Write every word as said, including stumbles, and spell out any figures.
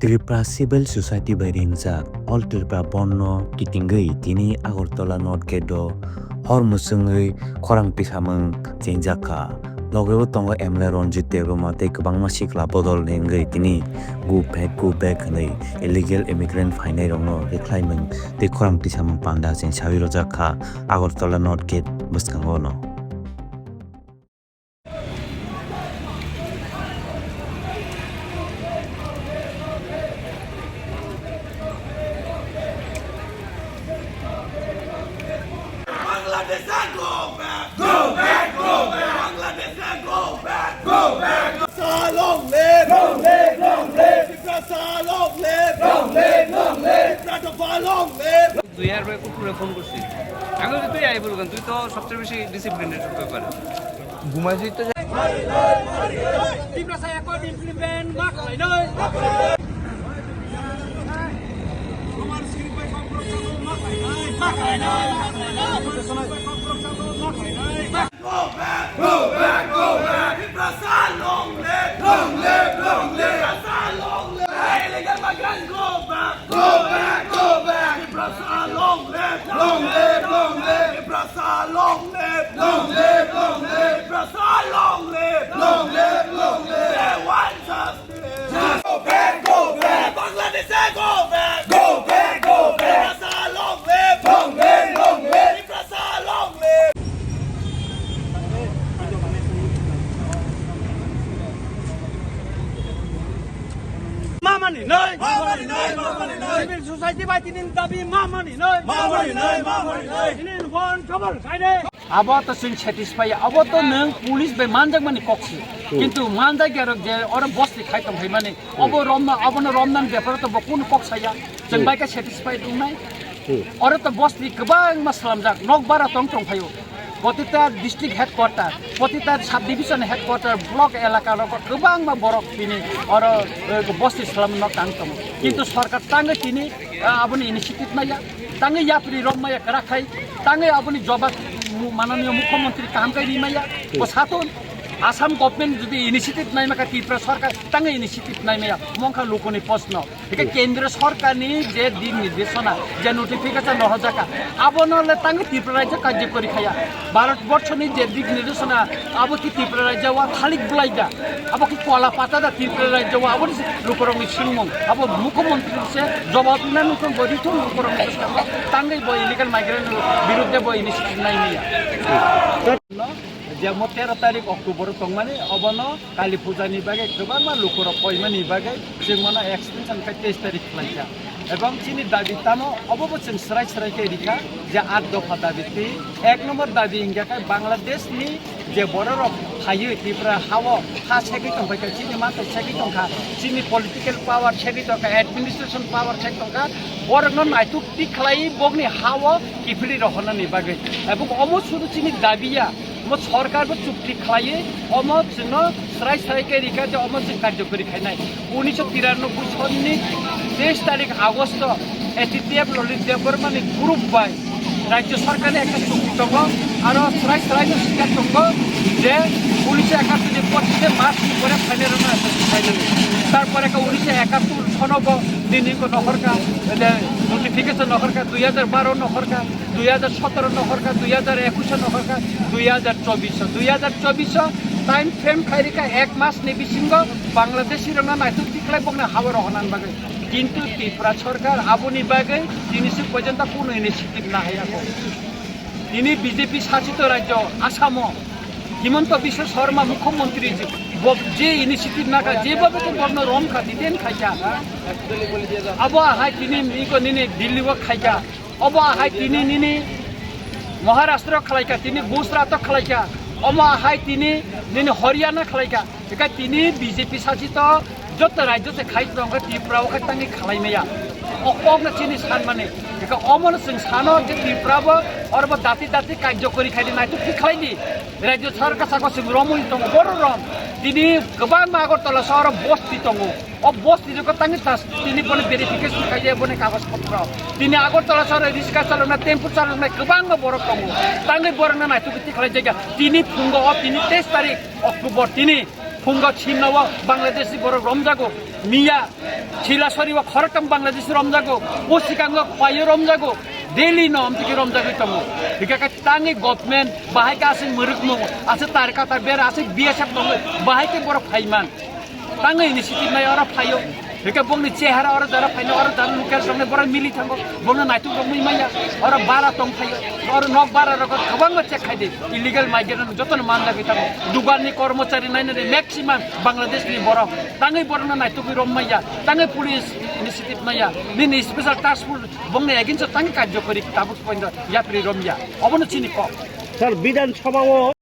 Tripura Civil Society bai ringjak All Tripura Bandh no kitingwi tini Agartala North Gate o hor mwchwngwi khorang tisamung chengjak kha. Loge o tongo M L A Ranjit Debbarma tei kwbangma sikla bodol ni wngwi tini "Go back, go back" hwnwi illegal immigrant phainai rokno rikhlaimung tei khorang tisamung panda chengsawi rwjak kha Agartala North Gate bwskango no. Bangladesh, go back! Go back, go back! Bangladesh, go back! Go back! Tiprasa long live! Long live, long live! Tiprasa long live! Long live, long live! Tiprasa long live! দুই হাজার রুপিয়া কুকুরে ফোন করছি। আমি বলছি, "তুই আই বলবেন, তুই তো সবচেয়ে বেশি ডিসিপ্লিনের ব্যাপারে।" ঘুমাইছি তো। Tiprasa accord implement ma khlainai. Go back, go back, go back. Tiprasa long live, long live, long live. Tiprasa long live. Illegal migrant, go back, go back, go back. Tiprasa long live, long live, long live. Tiprasa long live, long live, long live. Tiprasa long live, long live, long live. They want justice. Go back, go back. Bangladesh, go back. Go back, go back. Tiprasa long live. Long live, long live. Tiprasa long live. Ma mani nai. Ma mani nai, ma mani nai. Civil society bai tini dabi ma mani nai. Ma mani nai, ma mani nai. Tini bon double saide. Abo to chwng satisfy, abo to nwng police bai manjakmani kok se. Hmm. Kintu manjakya rok je oro bosti khai tong phaimani, hmm, obo romna, abono romnani beparo to bo kunu kok saya. Chwng, hmm, bai khe satisfied wngnai. Hmm. Oro to bosti kwbangma swlamjak, nok bara tong tong phaio. Protita district headquarter, protita sub division headquarter, block elaka rogo kwbangma borok tini oro, eh, bosti swlamno tang tongo. Kintu, hmm, sorkar tangwi tini, ah, aboni initiative maya. Tangwi yapri rok maya kwrak khai, tangwi aboni jobab mu-, mananiya mukhyamantri kaham khai ri maya. Bo satung Assam government jodi initiative nai maka Tripura sarkar tangwi initiative nai maya, mongkha lukuni post no. Eke kendra sarkar ni je dik nirdeshona, je notification no hojaka, abono le tangwi Tripura rajyo karjokori khaya. Bharat borso ni je dik nirdeshona, abo ki Tripura rajyo wa thalik bulai da. Abo ki kola pata da Tripura rajyo wa, abo ni lukurok ni singmung, abo mukhyamantri se jawab na nukung bo ritu lukurok ni singmung, tangwi bo illegal migrant birudde bo initiative nai niya. No, je mo tero tarik October tongmani, obono Kali Puja ni bagwi kwbangma lukurok koimani bagwi chwng mono extension khai teis tarik khlaikha. Ebong chini dabi tamo obo bo chwng srai srai khe rikha je aat dopha dabi twi ek nombor dabi hingkha khe Bangladesh ni je bororok phaiwi Tripura hao ha segwi tongphai kha, chini manthai segwi tongkha, chini political power segwi tongkha, administration power segwi tongkha, borokno naituk tik khlaiwi bokni hao kiphilwi rohornani bagwi. Ebong omo sudu chini dabi ya, omo sorkar bo chukti khlaiwi omo chwngno srai srai khe rikha je omo chwng karjokori khainai. Unisho tiranoboi sonni teis tarik Agosto A T T F Lolita Debbarma ni group bai rajyo sarkar ni ekta chukti tongo, aro srai srai no sikha tongo je unisho ekattor ni pochishe March ni pore final rwna final. Tarpore ka unisho ekattor sono bo nini ko nohor ka, je notification nohor ka, dui hajar baro nohor ka, dui hajar sotoro nohor ka, dui hajar ekush nohor ka, dui hajar chobbish, dui hajar chobbish time frame khairi ka ek mas ni bisingo Bangladeshi rokno naituk tiklai bokna hawa rohorna bagwi. Kintu Tripura sarkar aboni bagwi tini suk porjonto kuno initiative na haya ko. Tini B J P sachito rajyo Assamo Himanta Biswa Sarma mukhyamantri je, bo je initiative naka, je babe to borno rom kha, detain khai kha. Abo hai tini niko nini Delhi o khai kha. Obo hai tini nini Maharashtra khlaikha, tini Gujarat khlaikha, omo hai tini nini Haryana khlaikha. Eka tini B J P sachito joto rajyo se khai tongkha, Tripura o khai tangwi khlai maya. O kokno chini sanmani. Eka omono chwng sano je Tripura bo oro bo dati dati karjokori khai di, naituk khlai di. Rajyo sarkar saka chwng romwi tongo, boro rom. Tini kwbangma Agartala sohoro bosti tongo. O bosti joko tangwi tas tini boni verification khaye boni kagoj potro. Tini Agartala sahoro riska chalokna, tempo chalokna kwbangma borok tongo. Tangwi borokno naituk twi khlai jaiga. Tini phungo o tini teis tarik October tini phungo simna o Bangladeshi borok romjago. Miya, Chilasori o khoroktham Bangladesh romjago, o sikango khwlaiyo romjago, Delhi no amtiki romjagwi tongo. Hikha khe tangwi government bahai khe aswk mwrwkmung, aswk tarika ta bera, aswk B S F tongo, bahai khe borok phaiman. Tangwi initiative nai oro phaio. Hikha bongni chehara oro jara phaino, oro jara local rokni borok mili thango, bongno naituk rokmwi manya, oro bara tong phaio, oro nok bara rok kwbangma check khai di, illegal migrant jotono manjagwi thango. Duganni kormochari nainani maximum Bangladesh ni borok. Tangwi borokno naitugwi rom manya, tangwi police initiative manya, nini special task force bongni against o tangwi karjokori tabuk pointo yapri rom ya. Obono chini kok. Sir, Bidhan Sabha o